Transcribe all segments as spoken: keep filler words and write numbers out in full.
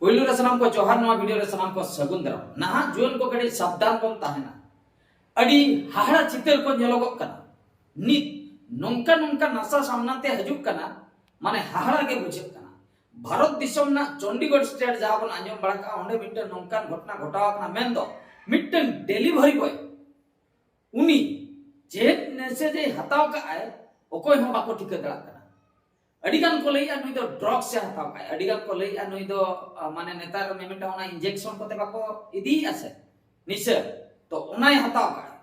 ᱯᱳᱭᱞᱳ ᱨᱮ ᱥᱟᱱᱟᱢ ᱠᱚ ᱡᱚᱦᱟᱨ, ᱱᱚᱣᱟ ᱵᱷᱤᱰᱤᱭᱳ ᱨᱮ ᱥᱟᱱᱟᱢ ᱠᱚ ᱥᱟᱹᱜᱩᱱ ᱫᱟᱨᱟᱢ᱾ ᱱᱟᱦᱟᱜ ᱡᱩᱣᱟᱹᱱ ᱠᱚ ᱠᱟᱹᱴᱤᱡ ᱥᱟᱵᱫᱷᱟᱱ ᱵᱚᱱ ᱛᱟᱦᱮᱱᱟ᱾ ᱟᱹᱰᱤ ᱦᱟᱦᱟᱲᱟ ᱪᱤᱛᱟᱹᱨ ᱠᱚ ᱧᱮᱞᱚᱜᱚᱜ ᱠᱟᱱᱟ᱾ ᱱᱤᱛ ᱱᱚᱝᱠᱟ ᱱᱚᱝᱠᱟ ᱱᱟᱥᱟ ᱥᱟᱢᱱᱟ ᱛᱮ ᱦᱤᱡᱩᱜ ᱠᱟᱱᱟ, ᱢᱟᱱᱮ ᱦᱟᱦᱟᱲᱟ ᱜᱮ ᱵᱩᱡᱷᱟᱹᱜ ᱠᱟᱱᱟ᱾ ᱵᱷᱟᱨᱚᱛ ᱫᱤᱥᱚᱢ ᱨᱮᱱᱟᱜ ᱪᱚᱱᱰᱤᱜᱚᱲ ᱥᱴᱮᱴ ᱡᱟᱦᱟᱸ ᱵᱚᱱ ᱟᱸᱡᱚᱢ ᱵᱟᱲᱟ ᱠᱟᱜᱼᱟ, ᱚᱸᱰᱮ ᱢᱤᱫᱴᱮᱱ ᱱᱚᱝᱠᱟᱱ ᱜᱷᱚᱴᱚᱱᱟ ᱜᱷᱚᱴᱟᱣ ᱟᱠᱟᱱᱟ, ᱢᱮᱱᱫᱚ ᱢᱤᱫᱴᱮᱱ ᱰᱮᱞᱤᱵᱷᱟᱨᱤ ᱵᱚᱭ, ᱩᱱᱤ ᱪᱮᱫ ᱱᱮᱥᱟ ᱡᱮ ᱦᱟᱛᱟᱣ ᱠᱟᱜᱼᱟᱭ, ᱚᱠᱚᱭ ᱦᱚᱸ ᱵᱟᱠᱚ ᱴᱷᱤᱠᱟᱹ ᱫᱟᱲᱮᱭᱟᱜ ᱠᱟᱱᱟ᱾ ᱟᱹᱰᱤ ᱜᱟᱱ ᱠᱚ ᱞᱟᱹᱭᱮᱜᱼᱟ ᱱᱩᱭ ᱫᱚ ᱰᱨᱟᱜᱽᱥ ᱮ ᱦᱟᱛᱟᱣ ᱠᱟᱜᱼᱟ, ᱟᱹᱰᱤ ᱜᱟᱱ ᱠᱚ ᱞᱟᱹᱭᱮᱜᱼᱟ ᱱᱩᱭ ᱫᱚ, ᱟ, ᱢᱟᱱᱮ ᱱᱮᱛᱟᱨ ᱢᱤᱢᱤᱫᱴᱟᱝ ᱚᱱᱟ ᱤᱧᱡᱮᱠᱥᱚᱱ ᱠᱚᱛᱮ ᱵᱟᱠᱚ ᱤᱫᱤᱭᱮᱜᱼᱟ ᱥᱮ ᱱᱤᱥᱟᱹ, ᱛᱚ ᱚᱱᱟᱭ ᱦᱟᱛᱟᱣ ᱠᱟᱜᱼᱟ᱾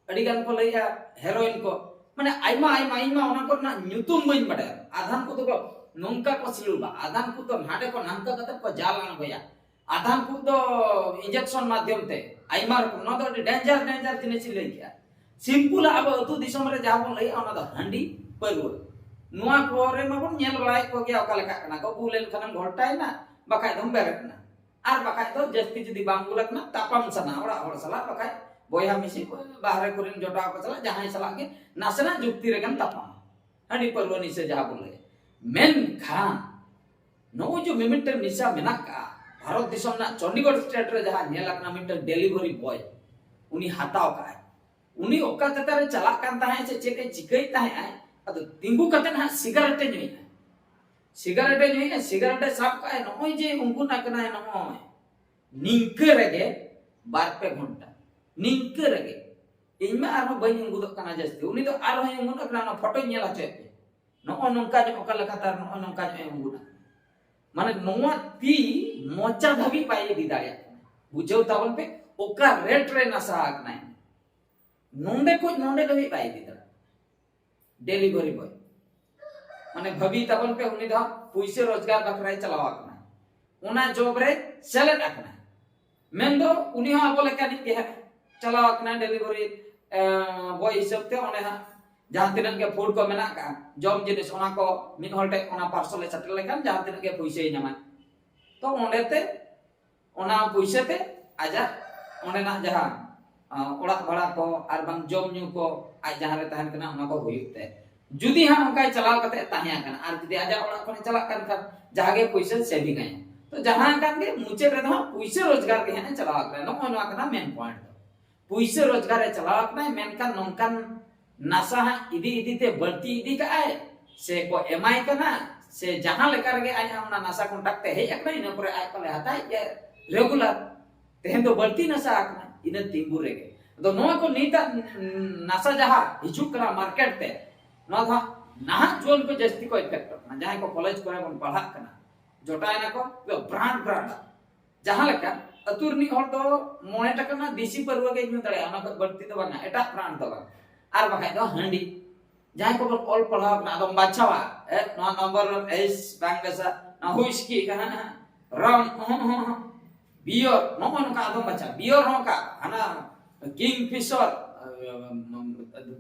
ᱟᱹᱰᱤ ᱜᱟᱱ ᱠᱚ ᱞᱟᱹᱭᱮᱜᱼᱟ ᱦᱮᱨᱳᱭᱤᱱ ᱠᱚ, ᱢᱟᱱᱮ ᱟᱭᱢᱟ ᱟᱭᱢᱟ ᱟᱭᱢᱟ ᱚᱱᱟ ᱠᱚᱨᱮᱱᱟᱜ ᱧᱩᱛᱩᱢ ᱵᱟᱹᱧ ᱵᱟᱰᱟᱭᱟ᱾ ᱟᱫᱷᱟᱱ ᱠᱚᱫᱚ ᱠᱚ ᱱᱚᱝᱠᱟ ᱠᱚ ᱥᱤᱞᱩᱵᱟ, ᱟᱫᱷᱟᱱ ᱠᱚᱫᱚ ᱱᱟᱰᱮ ᱠᱚ ᱱᱟᱝᱠᱟ ᱠᱟᱛᱮ ᱠᱚ ᱡᱟᱞ ᱟᱬᱜᱚᱭᱟ, ᱟᱫᱷᱟᱱ ᱠᱚᱫᱚ ᱤᱧᱡᱮᱠᱥᱚᱱ ᱢᱟᱫᱽᱫᱷᱚᱢ ᱛᱮ, ᱟᱭᱢᱟ ᱨᱚᱠᱚᱢ᱾ ᱱᱚᱣᱟ ᱫᱚ ᱟᱹᱰᱤ ᱰᱮᱧᱡᱟᱨ ᱰᱮᱧᱡᱟᱨ ᱡᱤᱱᱤᱥ ᱤᱧ ᱞᱟᱹᱭ ᱠᱮᱜᱼᱟ᱾ ᱥᱤᱢᱯᱩᱞ ᱟᱵᱚ ᱟᱹᱛᱩ ᱫᱤᱥᱚᱢ ᱨᱮ ᱡᱟᱦᱟᱸ ᱵᱚᱱ ᱞᱟᱹᱭᱮᱜᱼᱟ, ᱚᱱᱟ ᱫᱚ ᱦᱟᱺᱰᱤ ᱯᱟᱹᱨᱣᱟᱹ᱾ ᱱᱚᱣᱟ ᱠᱚᱨᱮ ᱢᱟᱵᱚᱱ ᱧᱮᱞ ᱵᱟᱲᱟᱭᱮᱫ ᱠᱚᱜᱮᱭᱟ, ᱚᱠᱟ ᱞᱮᱠᱟᱜ ᱠᱟᱱᱟ ᱠᱚ, ᱵᱩᱞ ᱮᱱ ᱠᱷᱟᱱᱮᱢ ᱜᱷᱚᱞᱴᱟᱭᱮᱱᱟ, ᱵᱟᱠᱷᱟᱡ ᱫᱚᱢ ᱵᱮᱨᱮᱫ ᱮᱱᱟ, ᱟᱨ ᱵᱟᱠᱷᱟᱡ ᱫᱚ ᱡᱟᱹᱥᱛᱤ ᱡᱩᱫᱤ ᱵᱟᱝ ᱵᱩᱞ ᱟᱠᱟᱱᱟ, ᱛᱟᱯᱟᱢ ᱥᱟᱱᱟ ᱚᱲᱟᱜ ᱦᱚᱲ ᱥᱟᱞᱟᱜ, ᱵᱟᱠᱷᱟᱡ ᱵᱚᱭᱦᱟ ᱢᱤᱥᱤ, ᱵᱟᱦᱨᱮ ᱠᱚᱨᱮᱱ ᱡᱚᱴᱟᱣ ᱠᱚ ᱥᱟᱞᱟᱜ, ᱡᱟᱦᱟᱸᱭ ᱥᱟᱞᱟᱜ ᱜᱮ ᱱᱟᱥᱮᱱᱟᱜ ᱡᱩᱠᱛᱤ ᱨᱮᱜᱮᱢ ᱛᱟᱯᱟᱢᱟ᱾ ᱦᱟᱺᱰᱤ ᱯᱟᱹᱨᱣᱟᱹ ᱱᱤᱥᱟᱹ ᱡᱟᱦᱟᱸ ᱵᱚᱱ ᱞᱟᱹᱭᱟ᱾ ᱢᱮᱱᱠᱷᱟᱱ ᱱᱚᱜᱼᱚᱭ ᱡᱮ ᱢᱤᱢᱤᱫᱴᱟᱝ ᱱᱤᱥᱟ ᱢᱮᱱᱟᱜ ᱠᱟᱜᱼᱟ, ᱵᱷᱟᱨᱚᱛ ᱫᱤᱥᱚᱢ ᱨᱮᱱᱟᱜ ᱪᱚᱱᱰᱤᱜᱚᱲ ᱥᱴᱮᱴ ᱨᱮ ᱡᱟᱦᱟᱸ ᱧᱮᱞ ᱟᱠᱟᱱᱟ, ᱢᱤᱫᱴᱟᱝ ᱰᱮᱞᱤᱵᱷᱟᱨᱤ ᱵᱚᱭ ᱩᱱᱤ ᱦᱟᱛᱟᱣ ᱠᱟᱜᱼᱟᱭ᱾ ᱩᱱᱤ ᱚᱠᱟ ᱛᱮᱛᱟ ᱨᱮ ᱪᱟᱞᱟᱜ ᱠᱟᱱ ᱛᱟᱦᱮᱸᱫ ᱥᱮ ᱪᱮᱫ ᱮ ᱪᱤᱠᱟᱹᱭᱮᱫ ᱛᱟᱦᱮᱸᱫ ᱟᱭ, ᱟᱫᱚ ᱛᱤᱸᱜᱩ ᱠᱟᱛᱮ ᱦᱟᱸᱜ ᱥᱤᱜᱟᱨᱮᱴ ᱮ ᱧᱩᱭᱮᱫᱼᱟ᱾ ᱥᱤᱜᱟᱨᱮᱴ ᱮ ᱧᱩᱭᱮᱫᱼᱟ, ᱥᱤᱜᱟᱨᱮᱴ ᱮ ᱥᱟᱵ ᱠᱟᱜᱼᱟᱭ, ᱱᱚᱜᱼᱚᱭ ᱡᱮ ᱩᱸᱜᱩᱱ ᱟᱠᱟᱱᱟᱭ, ᱱᱚᱜᱼᱚᱭ ᱱᱤᱝᱠᱟᱹ ᱨᱮᱜᱮ ᱵᱟᱨ ᱯᱮ ᱜᱷᱚᱱᱴᱟ, ᱱᱤᱝᱠᱟᱹ ᱨᱮᱜᱮ᱾ ᱤᱧ ᱢᱟ ᱟᱨᱦᱚᱸ ᱵᱟᱹᱧ ᱩᱸᱜᱩᱫᱚᱜ ᱠᱟᱱᱟ ᱡᱟᱹᱥᱛᱤ, ᱩᱱᱤ ᱫᱚ ᱟᱨᱦᱚᱸᱭ ᱩᱸᱜᱩᱫ ᱟᱠᱟᱱᱟ᱾ ᱚᱱᱟ ᱯᱷᱳᱴᱳᱧ ᱧᱮᱞ ᱦᱚᱪᱚᱭᱮᱫ ᱯᱮᱭᱟ᱾ ᱱᱚᱜᱼᱚ ᱱᱚᱝᱠᱟ ᱧᱚᱜ ᱚᱠᱟ ᱞᱮᱠᱟᱛᱮ ᱟᱨ ᱱᱚᱜᱼᱚ ᱱᱚᱝᱠᱟ ᱧᱚᱜ ᱮ ᱩᱸᱜᱩᱫ ᱟᱠᱟᱱᱟ᱾ ᱢᱟᱱᱮ ᱱᱚᱣᱟ ᱛᱤ ᱢᱚᱪᱟ ᱫᱷᱟᱹᱵᱤᱡ ᱵᱟᱭ ᱤᱫᱤ ᱫᱟᱲᱮᱭᱟᱜ ᱠᱟᱱᱟ᱾ ᱵᱩᱡᱷᱟᱹᱣ ᱛᱟᱵᱚᱱ ᱯᱮ, ᱚᱠᱟ ᱨᱮᱴ ᱨᱮ ᱱᱟᱥᱟ ᱟᱠᱟᱱᱟᱭ᱾ ᱱᱚᱸᱰᱮ ᱠᱷᱚᱱ ᱱᱚᱸᱰᱮ ᱫᱷᱟᱹᱵᱤᱡ ᱵᱟᱭ ᱤᱫᱤ ᱫᱟᱲᱮᱭᱟᱜ᱾ ᱰᱮᱞᱤᱵᱷᱟᱨᱤ ᱵᱚᱭ, ᱢᱟᱱᱮ ᱵᱷᱟᱹᱵᱤ ᱛᱟᱵᱚᱱ ᱯᱮ, ᱩᱱᱤ ᱫᱚ ᱦᱟᱸᱜ ᱯᱩᱭᱥᱟᱹ ᱨᱳᱡᱽᱜᱟᱨ ᱵᱟᱠᱷᱨᱟᱭ ᱪᱟᱞᱟᱣ ᱟᱠᱟᱱᱟ᱾ ᱚᱱᱟ ᱡᱚᱵ ᱨᱮ ᱥᱮᱞᱮᱫ ᱟᱠᱟᱱᱟ᱾ ᱢᱮᱱᱫᱚ ᱩᱱᱤ ᱦᱚᱸ ᱟᱵᱚ ᱞᱮᱠᱟᱱᱤᱡ ᱜᱮ ᱦᱟᱸᱜ ᱪᱟᱞᱟᱣ ᱟᱠᱟᱱᱟ ᱰᱮᱞᱤᱵᱷᱟᱨᱤ, ᱮ, ᱵᱚᱭ ᱦᱤᱥᱟᱹᱵ ᱛᱮ᱾ ᱚᱸᱰᱮ ᱦᱟᱸᱜ ᱡᱟᱦᱟᱸ ᱛᱤᱱᱟᱹᱜ ᱜᱮ ᱯᱷᱩᱰ ᱠᱚ ᱢᱮᱱᱟᱜ ᱟᱠᱟᱫᱼᱟ, ᱡᱚᱢ ᱡᱤᱱᱤᱥ, ᱚᱱᱟ ᱠᱚ ᱢᱤᱫ ᱦᱚᱲ ᱴᱷᱮᱱ ᱚᱱᱟ ᱯᱟᱨᱥᱚᱞ ᱮ ᱥᱮᱴᱮᱨ ᱞᱮᱠᱷᱟᱱ ᱡᱟᱦᱟᱸ ᱛᱤᱱᱟᱹᱜ ᱜᱮ ᱯᱩᱭᱥᱟᱹᱭ ᱧᱟᱢᱟ᱾ ᱛᱚ ᱚᱸᱰᱮ ᱛᱮ ᱚᱱᱟ ᱯᱩᱭᱥᱟᱹ ᱛᱮ ᱟᱡᱟᱜ ᱚᱸᱰᱮᱱᱟᱜ ᱡᱟᱦᱟᱸ, ᱟ, ᱚᱲᱟᱜ ᱵᱷᱟᱲᱟ ᱠᱚ ᱟᱨ ᱵᱟᱝ ᱡᱚᱢ ᱧᱩ ᱠᱚ, ᱟᱡ ᱡᱟᱦᱟᱸ ᱨᱮ ᱛᱟᱦᱮᱱ ᱠᱟᱱᱟ, ᱚᱱᱟ ᱠᱚ ᱦᱩᱭᱩᱜ ᱛᱟᱭ᱾ ᱡᱩᱫᱤ ᱦᱟᱸᱜ ᱚᱱᱠᱟᱭ ᱪᱟᱞᱟᱣ ᱠᱟᱛᱮ ᱛᱟᱦᱮᱸ ᱟᱠᱟᱱᱟ ᱟᱨ ᱡᱩᱫᱤ ᱟᱡᱟᱜ ᱚᱲᱟᱜ ᱠᱷᱚᱱᱮ ᱪᱟᱞᱟᱜ ᱠᱟᱱ ᱠᱷᱟᱱ, ᱡᱟᱦᱟᱸ ᱜᱮ ᱯᱩᱭᱥᱟᱹ ᱥᱮᱵᱷᱤᱝ ᱟᱭ᱾ ᱛᱚ ᱡᱟᱦᱟᱸ ᱠᱟᱱ ᱜᱮ, ᱢᱩᱪᱟᱹᱫ ᱨᱮᱫᱚ ᱦᱟᱸᱜ ᱯᱩᱭᱥᱟᱹ ᱨᱳᱡᱽᱜᱟᱨ ᱜᱮ ᱦᱟᱸᱜ ᱮ ᱪᱟᱞᱟᱣ ᱠᱟᱱᱟ᱾ ᱱᱚᱜᱼᱚᱭ ᱱᱚᱣᱟ ᱠᱟᱱᱟ ᱢᱮᱱ ᱯᱚᱭᱮᱱᱴ ᱫᱚ᱾ ᱯᱩᱭᱥᱟᱹ ᱨᱳᱡᱽᱜᱟᱨ ᱮ ᱪᱟᱞᱟᱣ ᱠᱟᱱᱟᱭ, ᱢᱮᱱᱠᱷᱟᱱ ᱱᱚᱝᱠᱟᱱ ᱱᱟᱥᱟ ᱦᱟᱸᱜ ᱤᱫᱤ ᱤᱫᱤ ᱛᱮ ᱵᱟᱹᱲᱛᱤ ᱤᱫᱤ ᱠᱟᱜᱼᱟᱭ, ᱥᱮ ᱠᱚ ᱮᱢᱟᱭ ᱠᱟᱱᱟ, ᱥᱮ ᱡᱟᱦᱟᱸ ᱞᱮᱠᱟ ᱨᱮᱜᱮ ᱟᱡ ᱚᱱᱟ ᱱᱟᱥᱟ ᱠᱚᱱᱴᱟᱠᱴ ᱛᱮ ᱦᱮᱡ ᱟᱠᱟᱱᱟ, ᱤᱱᱟᱹ ᱯᱚᱨᱮ ᱟᱡ ᱯᱟᱞᱮ ᱦᱟᱛᱟᱣᱮᱫ ᱜᱮᱭᱟ ᱨᱮᱜᱩᱞᱟᱨ᱾ ᱛᱮᱦᱮᱧ ᱫᱚ ᱵᱟᱹᱲᱛᱤ ᱱᱟᱥᱟ ᱟᱠᱟᱱᱟ, ᱤᱱᱟᱹ ᱛᱤᱸᱜᱩ ᱨᱮᱜᱮ᱾ ᱟᱫᱚ ᱱᱚᱣᱟ ᱠᱚ ᱱᱤᱛᱟᱜ ᱱᱟᱥᱟ ᱡᱟᱦᱟᱸ ᱦᱤᱡᱩᱜ ᱠᱟᱱᱟ ᱢᱟᱨᱠᱮᱴ ᱛᱮ, ᱱᱚᱣᱟ ᱫᱚ ᱦᱟᱸᱜ ᱱᱟᱦᱟᱜ ᱡᱩᱣᱟᱹᱱ ᱠᱚ ᱡᱟᱹᱥᱛᱤ ᱠᱚ ᱮᱯᱷᱮᱠᱴᱚᱜ ᱠᱟᱱᱟ᱾ ᱡᱟᱦᱟᱸᱭ ᱠᱚ ᱠᱚᱞᱮᱡᱽ ᱠᱚᱨᱮ ᱵᱚᱱ ᱯᱟᱲᱦᱟᱜ ᱠᱟᱱᱟ, ᱡᱚᱴᱟᱭᱮᱱᱟ ᱠᱚ ᱵᱨᱟᱱᱰ ᱵᱨᱟᱱᱰ᱾ ᱡᱟᱦᱟᱸ ᱞᱮᱠᱟ ᱟᱹᱛᱩ ᱨᱤᱱᱤᱡ ᱦᱚᱲ ᱫᱚ ᱢᱚᱬᱮ ᱴᱟᱠᱟ ᱨᱮᱱᱟᱜ ᱫᱮᱥᱤ ᱯᱟᱹᱨᱣᱟᱹ ᱜᱮ ᱧᱩ ᱫᱟᱲᱮᱭᱟᱜᱼᱟ, ᱚᱱᱟ ᱠᱷᱚᱱ ᱵᱟᱹᱲᱛᱤ ᱫᱚ ᱵᱟᱝᱟ, ᱮᱴᱟᱜ ᱵᱨᱟᱱᱰ ᱫᱚ ᱵᱟᱝ᱾ ᱟᱨ ᱵᱟᱠᱷᱟᱡ ᱫᱚ ᱦᱟᱺᱰᱤ᱾ ᱡᱟᱦᱟᱸᱭ ᱠᱚᱵᱚᱱ ᱚᱞ ᱯᱟᱲᱦᱟᱣ ᱠᱟᱱᱟ, ᱟᱫᱚᱢ ᱵᱟᱪᱷᱟᱣᱟ, ᱮ, ᱱᱚᱣᱟ ᱱᱚᱢᱵᱚᱨ ᱮᱭᱤᱥ ᱵᱟᱝ ᱵᱮᱥᱟ, ᱱᱚᱣᱟ ᱦᱩᱭᱥᱠᱤ, ᱦᱮᱸ, ᱦᱮᱸ, ᱨᱚᱢ, ᱦᱚᱸ, ᱦᱚᱸ, ᱦᱚᱸ, ᱵᱤᱭᱚᱨ, ᱱᱚᱜᱼᱚ ᱱᱚᱝᱠᱟ ᱟᱫᱚᱢ ᱵᱟᱪᱷᱟᱣᱟ᱾ ᱵᱤᱭᱚᱨ ᱦᱚᱸ ᱚᱱᱠᱟ, ᱦᱟᱱᱟ ᱠᱤᱝ ᱯᱷᱤᱥᱚᱨ,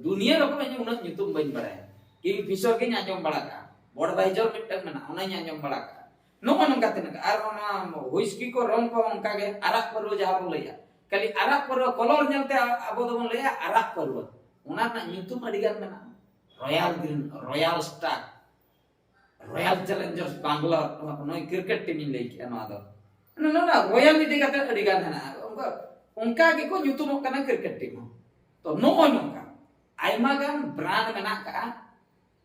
ᱫᱩᱱᱤᱭᱟᱹ ᱨᱚᱠᱚᱢ, ᱤᱧ ᱩᱱᱟᱹᱜ ᱧᱩᱛᱩᱢ ᱵᱟᱹᱧ ᱵᱟᱲᱟᱭᱟ᱾ ᱠᱤᱝ ᱯᱷᱤᱥᱚᱨ ᱜᱤᱧ ᱟᱸᱡᱚᱢ ᱵᱟᱲᱟ ᱠᱟᱜᱼᱟ, ᱵᱚᱰᱵᱟᱭᱡᱚᱨ ᱢᱤᱫᱴᱟᱝ ᱢᱮᱱᱟᱜᱼᱟ, ᱚᱱᱟᱧ ᱟᱸᱡᱚᱢ ᱵᱟᱲᱟ ᱠᱟᱜᱼᱟ᱾ ᱱᱚᱜᱼᱚ ᱱᱚᱝᱠᱟ ᱛᱤᱱᱟᱹᱜ, ᱟᱨ ᱚᱱᱟ ᱦᱩᱭᱥᱠᱤ ᱠᱚ, ᱨᱚᱢ ᱠᱚ, ᱚᱱᱠᱟ ᱜᱮ ᱟᱨᱟᱜ ᱯᱟᱹᱨᱣᱟᱹ ᱡᱟᱦᱟᱸ ᱵᱚᱱ ᱞᱟᱹᱭᱟ, ᱠᱷᱟᱹᱞᱤ ᱟᱨᱟᱜ ᱯᱟᱹᱨᱣᱟᱹ ᱠᱚᱞᱚᱨ ᱧᱮᱞᱛᱮ ᱟᱵᱚ ᱫᱚᱵᱚᱱ ᱞᱟᱹᱭᱟ ᱟᱨᱟᱜ ᱯᱟᱹᱨᱣᱟᱹ᱾ ᱚᱱᱟ ᱨᱮᱱᱟᱜ ᱧᱩᱛᱩᱢ ᱟᱹᱰᱤ ᱜᱟᱱ ᱢᱮᱱᱟᱜᱼᱟ, royal green, royal star, royal challengers Bangalore, ᱱᱚᱣᱟ ᱠᱚ ᱱᱚᱜᱼᱚᱭ ᱠᱨᱤᱠᱮᱴ ᱴᱤᱢ ᱤᱧ ᱞᱟᱹᱭ ᱠᱮᱜᱼᱟ, ᱱᱚᱣᱟ ᱫᱚ ᱱᱚᱣᱟ ᱨᱚᱭᱟᱞ ᱤᱫᱤ ᱠᱟᱛᱮ ᱟᱹᱰᱤ ᱜᱟᱱ ᱦᱮᱱᱟᱜᱼᱟ᱾ ᱚᱱᱠᱟ, ᱚᱱᱠᱟ ᱜᱮᱠᱚ ᱧᱩᱛᱩᱢᱚᱜ ᱠᱟᱱᱟ ᱠᱨᱤᱠᱮᱴ ᱴᱤᱢ ᱦᱚᱸ᱾ ᱛᱚ ᱱᱚᱜᱼᱚᱭ ᱱᱚᱝᱠᱟ ᱟᱭᱢᱟ ᱜᱟᱱ ᱵᱨᱟᱱᱰ ᱢᱮᱱᱟᱜ ᱠᱟᱜᱼᱟ᱾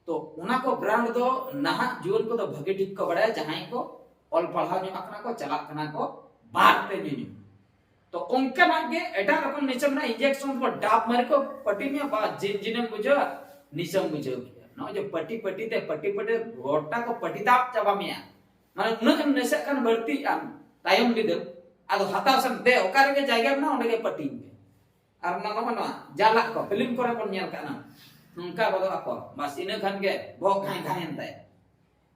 ᱛᱚ ᱚᱱᱟ ᱠᱚ ᱵᱨᱟᱱᱰ ᱫᱚ ᱱᱟᱦᱟᱜ ᱡᱩᱣᱟᱹᱱ ᱠᱚᱫᱚ ᱵᱷᱟᱹᱜᱤ ᱴᱷᱤᱠ ᱠᱚ ᱵᱟᱲᱟᱭᱟ, ᱡᱟᱦᱟᱸᱭ ᱠᱚ ᱚᱞ ᱯᱟᱲᱦᱟᱣ ᱧᱚᱜ ᱟᱠᱟᱱᱟ ᱠᱚ, ᱪᱟᱞᱟᱜ ᱠᱟᱱᱟ ᱠᱚ ᱵᱟᱨ ᱯᱮ ᱧᱩᱧᱩ᱾ ᱛᱚ ᱚᱱᱠᱟᱱᱟᱜ ᱜᱮ ᱮᱴᱟᱜ ᱨᱚᱠᱚᱢ ᱱᱮᱥᱟ ᱢᱮᱱᱟᱜᱼᱟ, ᱤᱧᱡᱮᱠᱥᱚᱱ ᱠᱚ ᱰᱟᱵ ᱢᱟᱨᱮ ᱠᱚ ᱯᱟᱹᱴᱤ ᱢᱮᱭᱟ, ᱵᱟ ᱡᱤᱱ ᱡᱤᱱᱮᱢ ᱵᱩᱡᱷᱟᱹᱣᱟ, ᱱᱮᱥᱟᱢ ᱵᱩᱡᱷᱟᱹᱣ ᱠᱮᱫᱟ᱾ ᱱᱚᱜᱼᱚᱭ ᱡᱮ ᱯᱟᱹᱴᱤ ᱯᱟᱹᱴᱤ ᱛᱮ, ᱯᱟᱹᱴᱤ ᱯᱟᱹᱴᱤ ᱜᱚᱴᱟ ᱠᱚ ᱯᱟᱹᱴᱤ ᱛᱟᱵ ᱪᱟᱵᱟ ᱢᱮᱭᱟ, ᱢᱟᱱᱮ ᱩᱱᱟᱹᱜ ᱮᱢ ᱱᱮᱥᱟᱜ ᱠᱷᱟᱱ ᱵᱟᱹᱲᱛᱤᱜ ᱟᱢ ᱛᱟᱭᱚᱢ ᱵᱤᱫᱟᱹᱞ᱾ ᱟᱫᱚ ᱦᱟᱛᱟᱣ ᱥᱮᱢ ᱫᱮ, ᱚᱠᱟ ᱨᱮᱜᱮ ᱡᱟᱭᱜᱟ ᱢᱮᱱᱟᱜᱼᱟ ᱚᱸᱰᱮ ᱜᱮ ᱯᱟᱹᱴᱤ ᱢᱮ᱾ ᱟᱨ ᱚᱱᱟ ᱱᱚᱜᱼᱚ ᱱᱚᱣᱟ ᱡᱟᱞᱟᱜ ᱠᱚ ᱯᱷᱤᱞᱢ ᱠᱚᱨᱮ ᱵᱚᱱ ᱧᱮᱞ ᱠᱟᱜᱼᱟ, ᱱᱚᱝᱠᱟ ᱜᱚᱫᱚᱜ ᱟᱠᱚ, ᱵᱟᱥ ᱤᱱᱟᱹ ᱠᱷᱟᱱ ᱜᱮ ᱵᱚᱦᱚᱜ ᱜᱷᱟᱭ ᱜᱷᱟᱭ ᱮᱱ ᱛᱟᱭᱟ᱾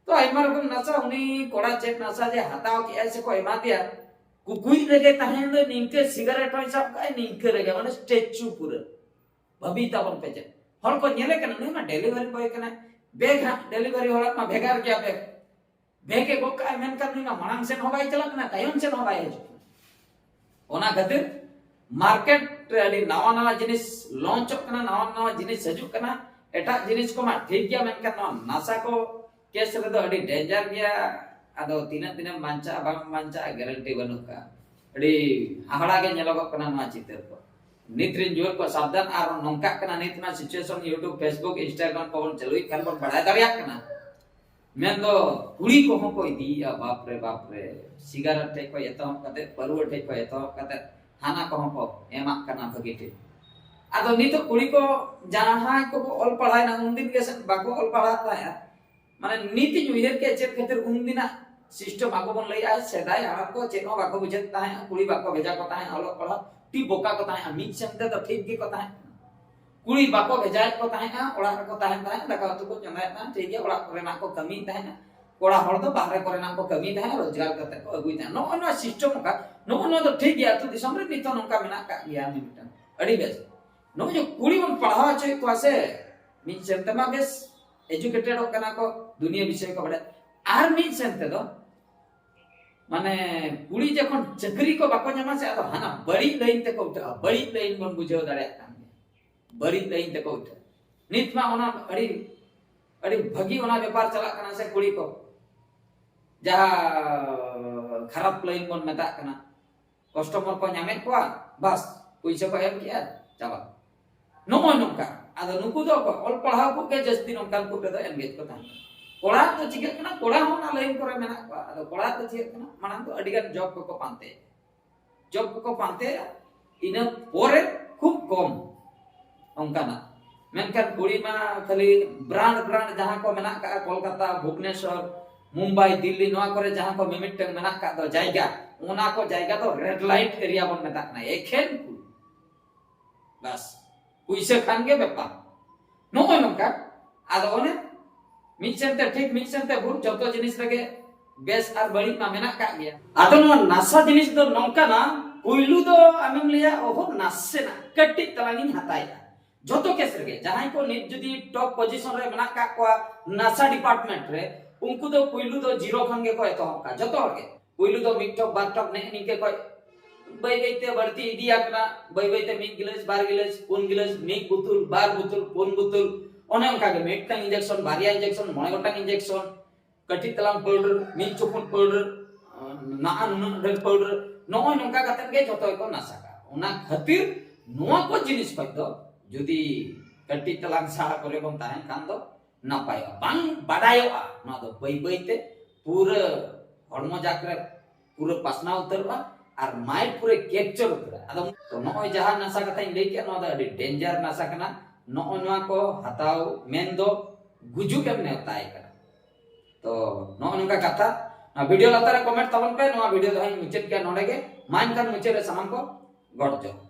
ᱛᱚ ᱟᱭᱢᱟ ᱨᱚᱠᱚᱢ ᱱᱟᱥᱟ, ᱩᱱᱤ ᱠᱚᱲᱟ ᱪᱮᱫ ᱱᱟᱥᱟ ᱡᱮ ᱦᱟᱛᱟᱣ ᱠᱮᱜᱼᱟᱭ ᱥᱮ ᱠᱚ ᱮᱢᱟ ᱫᱮᱭᱟ, ᱠᱩᱠᱩᱭ ᱨᱮᱜᱮ ᱛᱟᱦᱮᱸ ᱫᱚ, ᱱᱤᱝᱠᱟᱹ ᱥᱤᱜᱟᱨᱮᱴ ᱦᱚᱸᱭ ᱥᱟᱵ ᱠᱟᱜᱼᱟᱭ, ᱱᱤᱝᱠᱟᱹ ᱨᱮᱜᱮ, ᱢᱟᱱᱮ ᱥᱴᱮᱪᱩ ᱯᱩᱨᱟᱹ᱾ ᱵᱷᱟᱹᱵᱤ ᱛᱟᱵᱚᱱ ᱯᱮ ᱪᱮᱫ, ᱦᱚᱲ ᱠᱚ ᱧᱮᱞᱮ ᱠᱟᱱᱟ, ᱱᱩᱭ ᱢᱟ ᱰᱮᱞᱤᱵᱷᱟᱨᱤ ᱵᱚᱭ ᱠᱟᱱᱟᱭ, ᱵᱮᱜᱽ ᱦᱟᱸᱜ ᱰᱮᱞᱤᱵᱷᱟᱨᱤ ᱦᱚᱲᱟᱜ ᱢᱟ ᱵᱷᱮᱜᱟᱨ ᱜᱮᱭᱟ ᱵᱮᱜᱽ᱾ ᱵᱮᱜᱽ ᱮ ᱜᱚᱜ ᱠᱟᱜᱼᱟ, ᱢᱮᱱᱠᱷᱟᱱ ᱱᱩᱭ ᱢᱟ ᱢᱟᱲᱟᱝ ᱥᱮᱱ ᱦᱚᱸ ᱵᱟᱭ ᱪᱟᱞᱟᱜ ᱠᱟᱱᱟ, ᱛᱟᱭᱚᱢ ᱥᱮᱱ ᱦᱚᱸ ᱵᱟᱭ ᱦᱤᱡᱩᱜ ᱠᱟᱱᱟ᱾ ᱚᱱᱟ ᱠᱷᱟᱹᱛᱤᱨ ᱢᱟᱨᱠᱮᱴ ᱨᱮ ᱟᱹᱰᱤ ᱱᱟᱣᱟ ᱱᱟᱣᱟ ᱡᱤᱱᱤᱥ ᱞᱚᱧᱪᱚᱜ ᱠᱟᱱᱟ, ᱱᱟᱣᱟ ᱱᱟᱣᱟ ᱡᱤᱱᱤᱥ ᱦᱤᱡᱩᱜ ᱠᱟᱱᱟ᱾ ᱮᱴᱟᱜ ᱡᱤᱱᱤᱥ ᱠᱚᱢᱟ ᱴᱷᱤᱠ ᱜᱮᱭᱟ, ᱢᱮᱱᱠᱷᱟᱱ ᱱᱚᱣᱟ ᱱᱟᱥᱟ ᱠᱚ ᱠᱮᱥ ᱨᱮᱫᱚ ᱟᱹᱰᱤ ᱰᱮᱧᱡᱟᱨ ᱜᱮᱭᱟ᱾ ᱟᱫᱚ ᱛᱤᱱᱟᱹᱜ ᱫᱤᱱᱮᱢ ᱵᱟᱧᱪᱟᱜᱼᱟ ᱵᱟᱢ ᱵᱟᱧᱪᱟᱜᱼᱟ ᱜᱮᱨᱮᱱᱴᱤ ᱵᱟᱹᱱᱩᱜ ᱠᱟᱜᱼᱟ᱾ ᱟᱹᱰᱤ ᱦᱟᱦᱟᱲᱟ ᱜᱮ ᱧᱮᱞᱚᱜᱚᱜ ᱠᱟᱱᱟ ᱱᱚᱣᱟ ᱪᱤᱛᱟᱹᱨ ᱠᱚ᱾ ᱱᱤᱛ ᱨᱮᱱ ᱡᱩᱣᱟᱹᱱ ᱠᱚ ᱥᱟᱵᱫᱷᱟᱱ᱾ ᱟᱨ ᱱᱚᱝᱠᱟᱜ ᱠᱟᱱᱟ ᱱᱤᱛ ᱢᱟ situation, YouTube, Facebook, Instagram ᱠᱚᱵᱚᱱ ᱪᱟᱹᱞᱩᱭᱮᱫ ᱠᱷᱟᱱ ᱵᱚᱱ ᱵᱟᱲᱟᱭ ᱫᱟᱲᱮᱭᱟᱜ ᱠᱟᱱᱟ᱾ ᱢᱮᱱᱫᱚ ᱠᱩᱲᱤ ᱠᱚᱦᱚᱸ ᱠᱚ ᱤᱫᱤᱭᱮᱫᱼᱟ, ᱵᱟᱯ ᱨᱮ ᱵᱟᱯ ᱨᱮ, ᱥᱤᱜᱟᱨᱮᱴ ᱴᱷᱮᱡ ᱠᱷᱚᱡ ᱮᱛᱚᱦᱚᱵ ᱠᱟᱛᱮ, ᱯᱟᱹᱨᱣᱟᱹ ᱴᱷᱮᱡ ᱠᱷᱚᱡ ᱮᱛᱚᱦᱚᱵ ᱠᱟᱛᱮ, ᱦᱟᱱᱟ ᱠᱚᱦᱚᱸ ᱠᱚ ᱮᱢᱟᱜ ᱠᱟᱱᱟ ᱵᱷᱟᱹᱜᱤ ᱴᱷᱤᱠ᱾ ᱟᱫᱚ ᱱᱤᱛᱚᱜ ᱠᱩᱲᱤ ᱠᱚ ᱡᱟᱦᱟᱸᱭ ᱠᱚᱠᱚ ᱚᱞ ᱯᱟᱲᱦᱟᱣᱮᱱᱟ, ᱩᱱᱫᱤᱱ ᱜᱮ ᱥᱮ ᱵᱟᱠᱚ ᱚᱞ ᱯᱟᱲᱦᱟᱜ ᱛᱟᱦᱮᱸᱫᱼᱟ᱾ ᱢᱟᱱᱮ ᱱᱤᱛᱤᱧ ᱩᱭᱦᱟᱹᱨ ᱠᱮᱫ ᱪᱮᱫ ᱠᱷᱟᱹᱛᱤᱨ ᱩᱱᱫᱤᱱᱟᱜ system ᱟᱵᱚ ᱵᱚᱱ ᱞᱟᱹᱭᱟ, ᱥᱮᱫᱟᱭ ᱦᱟᱲᱟᱢ ᱠᱚ ᱪᱮᱫ ᱦᱚᱸ ᱵᱟᱠᱚ ᱵᱩᱡᱷᱟᱹᱣ ᱛᱟᱦᱮᱸᱫᱼᱟ, ᱠᱩᱲᱤ ᱵᱟᱠᱚ ᱵᱷᱮᱡᱟ ᱠᱚ ᱛᱟᱦᱮᱸᱫᱼᱟ ᱚᱞᱚᱜ ᱯᱟᱲᱦᱟᱜ, ᱴᱷᱤᱠ ᱵᱚᱠᱟ ᱠᱚ ᱛᱟᱦᱮᱸᱫᱼᱟ, ᱢᱤᱫ ᱥᱮᱱ ᱛᱮᱫᱚ ᱴᱷᱤᱠ ᱜᱮᱠᱚ ᱛᱟᱦᱮᱸᱫ ᱠᱟᱱᱟ᱾ ᱠᱩᱲᱤ ᱵᱟᱠᱚ ᱵᱷᱮᱡᱟᱭᱮᱫ ᱠᱚ ᱛᱟᱦᱮᱸᱫᱼᱟ, ᱚᱲᱟᱜ ᱨᱮᱠᱚ ᱛᱟᱦᱮᱸᱱ ᱛᱟᱦᱮᱸᱫ, ᱫᱟᱠᱟ ᱩᱛᱩ ᱠᱚ ᱪᱚᱸᱫᱟᱭᱮᱫ ᱛᱟᱦᱮᱸᱫ, ᱴᱷᱤᱠ ᱜᱮᱭᱟ, ᱚᱲᱟᱜ ᱠᱚᱨᱮᱱᱟᱜ ᱠᱚ ᱠᱟᱹᱢᱤᱭᱮᱫ ᱛᱟᱦᱮᱸᱫᱼᱟ, ᱠᱚᱲᱟ ᱦᱚᱲ ᱫᱚ ᱵᱟᱦᱨᱮ ᱠᱚᱨᱮᱱᱟᱜ ᱠᱚ ᱠᱟᱹᱢᱤᱭᱮᱫ ᱛᱟᱦᱮᱸᱫ, ᱨᱳᱡᱽᱜᱟᱨ ᱠᱟᱛᱮ ᱠᱚ ᱟᱹᱜᱩᱭ ᱛᱟᱦᱮᱸᱫ᱾ ᱱᱚᱜᱼᱚ ᱱᱚᱣᱟ system ᱚᱱᱠᱟ, ᱱᱚᱜᱼᱚ ᱱᱚᱣᱟ ᱫᱚ ᱴᱷᱤᱠ ᱜᱮᱭᱟ, ᱟᱹᱛᱩ ᱫᱤᱥᱚᱢ ᱨᱮ ᱱᱤᱛ ᱦᱚᱸ ᱱᱚᱝᱠᱟ ᱢᱮᱱᱟᱜ ᱟᱠᱟᱫ ᱜᱮᱭᱟ ᱢᱤᱫᱴᱟᱝ, ᱟᱹᱰᱤ ᱵᱮᱥ᱾ ᱱᱚᱜᱼᱚᱭ ᱡᱮ ᱠᱩᱲᱤ ᱵᱚᱱ ᱯᱟᱲᱦᱟᱣ ᱦᱚᱪᱚᱭᱮᱫ ᱠᱚᱣᱟ ᱥᱮ, ᱢᱤᱫ ᱥᱮᱱ ᱛᱮᱢᱟ ᱵᱮᱥ educatedᱚᱜ ᱠᱟᱱᱟ ᱠᱚ, ᱫᱩᱱᱤᱭᱟᱹ ᱵᱤᱥᱚᱭ ᱠᱚ ᱵᱟᱲᱟᱭ, ᱟᱨ ᱢᱤᱫ ᱥᱮᱱ ᱛᱮᱫᱚ ᱢᱟᱱᱮ ᱠᱩᱲᱤ ᱡᱚᱠᱷᱚᱱ ᱪᱟᱹᱠᱨᱤ ᱠᱚ ᱵᱟᱠᱚ ᱧᱟᱢᱟ ᱥᱮ, ᱟᱫᱚ ᱦᱟᱱᱟ ᱵᱟᱹᱲᱤᱡ line ᱛᱮᱠᱚ ᱩᱴᱷᱟᱹᱜᱼᱟ᱾ ᱵᱟᱹᱲᱤᱡ line ᱵᱚᱱ ᱵᱩᱡᱷᱟᱹᱣ ᱫᱟᱲᱮᱭᱟᱜ ᱠᱟᱱ ᱜᱮᱭᱟ, ᱵᱟᱹᱲᱤᱡ line ᱛᱮᱠᱚ ᱩᱴᱷᱟᱹᱜᱼᱟ᱾ ᱱᱤᱛ ᱢᱟ ᱚᱱᱟ ᱟᱹᱰᱤ, ᱟᱹᱰᱤ ᱵᱷᱟᱹᱜᱤ ᱚᱱᱟ ᱵᱮᱯᱟᱨ ᱪᱟᱞᱟᱜ ᱠᱟᱱᱟ ᱥᱮ, ᱠᱩᱲᱤ ᱠᱚ ᱡᱟᱦᱟᱸ ᱠᱷᱟᱨᱟᱯ line ᱵᱚᱱ ᱢᱮᱛᱟᱜ ᱠᱟᱱᱟ, customer ᱠᱚ ᱧᱟᱢᱮᱫ ᱠᱚᱣᱟ, ᱵᱟᱥ, ᱯᱩᱭᱥᱟᱹ ᱠᱚ ᱮᱢ ᱠᱮᱜᱼᱟ, ᱪᱟᱵᱟ᱾ ᱱᱚᱜᱼᱚᱭ ᱱᱚᱝᱠᱟ᱾ ᱟᱫᱚ ᱱᱩᱠᱩ ᱫᱚ ᱚᱠᱚᱭ? ᱚᱞ ᱯᱟᱲᱦᱟᱣ ᱠᱚᱜᱮ ᱡᱟᱹᱥᱛᱤ ᱱᱚᱝᱠᱟᱱ ᱠᱚ ᱨᱮᱫᱚ engage ᱠᱚ ᱛᱟᱦᱮᱱᱟ᱾ ᱠᱚᱲᱟ ᱫᱚ ᱪᱤᱠᱟᱹᱜ ᱠᱟᱱᱟ? ᱠᱚᱲᱟ ᱦᱚᱸ ᱚᱱᱟ line ᱠᱚᱨᱮ ᱢᱮᱱᱟᱜ ᱠᱚᱣᱟ᱾ ᱟᱫᱚ ᱠᱚᱲᱟ ᱫᱚ ᱪᱤᱠᱟᱹᱜ ᱠᱟᱱᱟ? ᱢᱟᱲᱟᱝ ᱫᱚ ᱟᱹᱰᱤ ᱜᱟᱱ job ᱠᱚᱠᱚ ᱯᱟᱱᱛᱮᱭᱟ, job ᱠᱚᱠᱚ ᱯᱟᱱᱛᱮᱭᱟ, ᱤᱱᱟᱹ ᱯᱚᱨᱮ ᱠᱷᱩᱵ ᱠᱚᱢ ᱚᱱᱠᱟᱱᱟᱜ᱾ ᱢᱮᱱᱠᱷᱟᱱ ᱠᱩᱲᱤ ᱢᱟ ᱠᱷᱟᱹᱞᱤ brand, brand ᱡᱟᱦᱟᱸ ᱠᱚ ᱢᱮᱱᱟᱜ ᱠᱟᱜᱼᱟ, ᱠᱳᱞᱠᱟᱛᱟ, ᱵᱷᱩᱵᱽᱱᱮᱥᱚᱨ, ᱢᱩᱢᱵᱟᱭ, ᱫᱤᱞᱞᱤ, ᱱᱚᱣᱟ ᱠᱚᱨᱮ ᱡᱟᱦᱟᱸ ᱠᱚ ᱢᱤᱢᱤᱫᱴᱟᱝ ᱢᱮᱱᱟᱜ ᱠᱟᱜ ᱫᱚ ᱡᱟᱭᱜᱟ, ᱚᱱᱟ ᱠᱚ ᱡᱟᱭᱜᱟ ᱫᱚ red light area ᱵᱚᱱ ᱢᱮᱛᱟᱜ ᱠᱟᱱᱟ᱾ ᱮᱠᱷᱮᱱ ᱠᱩᱲᱤ, ᱵᱟᱥ, ᱯᱩᱭᱥᱟᱹ ᱠᱷᱟᱱ ᱜᱮ ᱵᱮᱯᱟᱨ᱾ ᱱᱚᱜᱼᱚᱭ ᱱᱚᱝᱠᱟ᱾ ᱟᱫᱚ ᱚᱱᱮ ᱢᱤᱫ ᱥᱮᱱ ᱛᱮ ᱴᱷᱤᱠ, ᱢᱤᱫ ᱥᱮᱱ ᱛᱮ ᱵᱷᱩᱞ, ᱡᱚᱛᱚ ᱡᱤᱱᱤᱥ ᱨᱮᱜᱮ ᱵᱮᱥ ᱟᱨ ᱵᱟᱹᱲᱤᱡ ᱢᱟ ᱢᱮᱱᱟᱜ ᱠᱟᱜ ᱜᱮᱭᱟ᱾ ᱟᱫᱚ ᱱᱚᱣᱟ ᱱᱟᱥᱟ ᱡᱤᱱᱤᱥ ᱫᱚ ᱱᱚᱝᱠᱟᱱᱟ, ᱯᱩᱭᱞᱩ ᱫᱚ ᱟᱢᱮᱢ ᱞᱟᱹᱭᱟ, "ᱚᱦᱚ, ᱱᱟᱥᱮᱱᱟᱜ ᱠᱟᱹᱴᱤᱡ ᱛᱟᱞᱟᱝ ᱤᱧ ᱦᱟᱛᱟᱭᱟ᱾" ᱡᱚᱛᱚ case ᱨᱮᱜᱮ ᱡᱟᱦᱟᱸᱭ ᱠᱚ ᱱᱤᱛ ᱡᱩᱫᱤ top position ᱨᱮ ᱢᱮᱱᱟᱜ ᱠᱟᱜ ᱠᱚᱣᱟ ᱱᱟᱥᱟ department ᱨᱮ, ᱩᱱᱠᱩ ᱫᱚ ᱯᱩᱭᱞᱩ ᱫᱚ zero ᱠᱷᱚᱱ ᱜᱮᱠᱚ ᱮᱛᱚᱦᱚᱵ ᱠᱟᱜᱼᱟ᱾ ᱡᱚᱛᱚ ᱦᱚᱲ ᱜᱮ ᱯᱩᱭᱞᱩ ᱫᱚ ᱢᱤᱫ ᱴᱷᱚᱯ ᱵᱟᱨ ᱴᱷᱚᱯ ᱱᱮᱜᱼᱮ ᱱᱤᱝᱠᱟᱹ ᱠᱷᱚᱡ ᱵᱟᱹᱭ ᱵᱟᱹᱭ ᱛᱮ ᱵᱟᱹᱲᱛᱤ ᱤᱫᱤᱭᱟ ᱠᱟᱱᱟ, ᱵᱟᱹᱭ ᱵᱟᱹᱭ ᱛᱮ ᱢᱤᱫ ᱜᱤᱞᱟᱹᱥ, ᱵᱟᱨ ᱜᱤᱞᱟᱹᱥ, ᱯᱩᱱ ᱜᱤᱞᱟᱹᱥ, ᱢᱤᱫ ᱵᱩᱛᱩᱞ, ᱵᱟᱨ ᱵᱩᱛᱩᱞ, ᱯᱩᱱ ᱵᱩᱛᱩᱞ, ᱚᱱᱮ ᱚᱱᱠᱟ ᱜᱮ ᱢᱤᱫᱴᱟᱝ injection, ᱵᱟᱨᱭᱟ injection, ᱢᱚᱬᱮ ᱜᱚᱴᱟᱝ injection, ᱠᱟᱹᱴᱤᱡ ᱛᱟᱞᱟᱝ ᱯᱟᱹᱣᱰᱟᱹᱨ, ᱢᱤᱫ ᱪᱩᱯᱩᱫ ᱯᱟᱹᱣᱰᱟᱹᱨ, ᱱᱟᱜᱼᱟ ᱱᱩᱱᱟᱹᱜ ᱰᱷᱮᱨ ᱯᱟᱹᱣᱰᱟᱹᱨ, ᱱᱚᱜᱼᱚᱭ ᱱᱚᱝᱠᱟ ᱠᱟᱛᱮ ᱜᱮ ᱡᱚᱛᱚ ᱜᱮᱠᱚ ᱱᱟᱥᱟ ᱠᱟᱜᱼᱟ᱾ ᱚᱱᱟ ᱠᱷᱟᱹᱛᱤᱨ ᱱᱚᱣᱟ ᱠᱚ ᱡᱤᱱᱤᱥ ᱠᱷᱚᱡ ᱫᱚ ᱡᱩᱫᱤ ᱠᱟᱹᱴᱤᱡ ᱛᱟᱞᱟᱝ ᱥᱟᱦᱟ ᱠᱚᱨᱮ ᱵᱚᱱ ᱛᱟᱦᱮᱱ ᱠᱷᱟᱱ ᱫᱚ ᱱᱟᱯᱟᱭᱚᱜᱼᱟ᱾ ᱵᱟᱝ ᱵᱟᱰᱟᱭᱚᱜᱼᱟ, ᱱᱚᱣᱟ ᱫᱚ ᱵᱟᱹᱭ ᱵᱟᱹᱭ ᱛᱮ ᱯᱩᱨᱟᱹ ᱦᱚᱲᱢᱚ ᱡᱟᱠ ᱨᱮ ᱯᱩᱨᱟᱹ ᱯᱟᱥᱱᱟᱣ ᱩᱛᱟᱹᱨᱚᱜᱼᱟ᱾ ᱟᱨ ᱢᱟᱭᱤᱱᱰ ᱯᱩᱨᱟᱹ ᱠᱮᱯᱪᱟᱨ ᱩᱛᱟᱹᱨᱟ᱾ ᱟᱫᱚ ᱛᱚ ᱱᱚᱜᱼᱚᱭ ᱡᱟᱦᱟᱸ ᱱᱟᱥᱟ ᱠᱟᱛᱷᱟᱧ ᱞᱟᱹᱭ ᱠᱮᱫ, ᱱᱚᱣᱟ ᱫᱚ ᱟᱹᱰᱤ ᱰᱮᱧᱡᱟᱨ ᱱᱟᱥᱟ ᱠᱟᱱᱟ᱾ ᱱᱚᱜᱼᱚ ᱱᱚᱣᱟ ᱠᱚ ᱦᱟᱛᱟᱣ ᱢᱮᱱ ᱫᱚ ᱜᱩᱡᱩᱜ ᱮᱢ ᱱᱮᱣᱛᱟᱭ ᱠᱟᱱᱟ᱾ ᱛᱚ ᱱᱚᱜᱼᱚ ᱱᱚᱝᱠᱟ ᱠᱟᱛᱷᱟ᱾ ᱱᱚᱣᱟ ᱵᱷᱤᱰᱤᱭᱳ ᱞᱟᱛᱟᱨ ᱨᱮ ᱠᱚᱢᱮᱱᱴ ᱛᱟᱵᱚᱱ ᱯᱮ᱾ ᱱᱚᱣᱟ ᱵᱷᱤᱰᱤᱭᱳ ᱫᱚ ᱦᱟᱸᱜ ᱤᱧ ᱢᱩᱪᱟᱹᱫ ᱠᱮᱫᱟ ᱱᱚᱰᱮ ᱜᱮ᱾ ᱢᱟ ᱮᱱᱠᱷᱟᱱ ᱢᱩᱪᱟᱹᱫ ᱨᱮ ᱥᱟᱱᱟᱢ ᱠᱚ ᱜᱚᱰ ᱡᱚᱦᱟᱨ᱾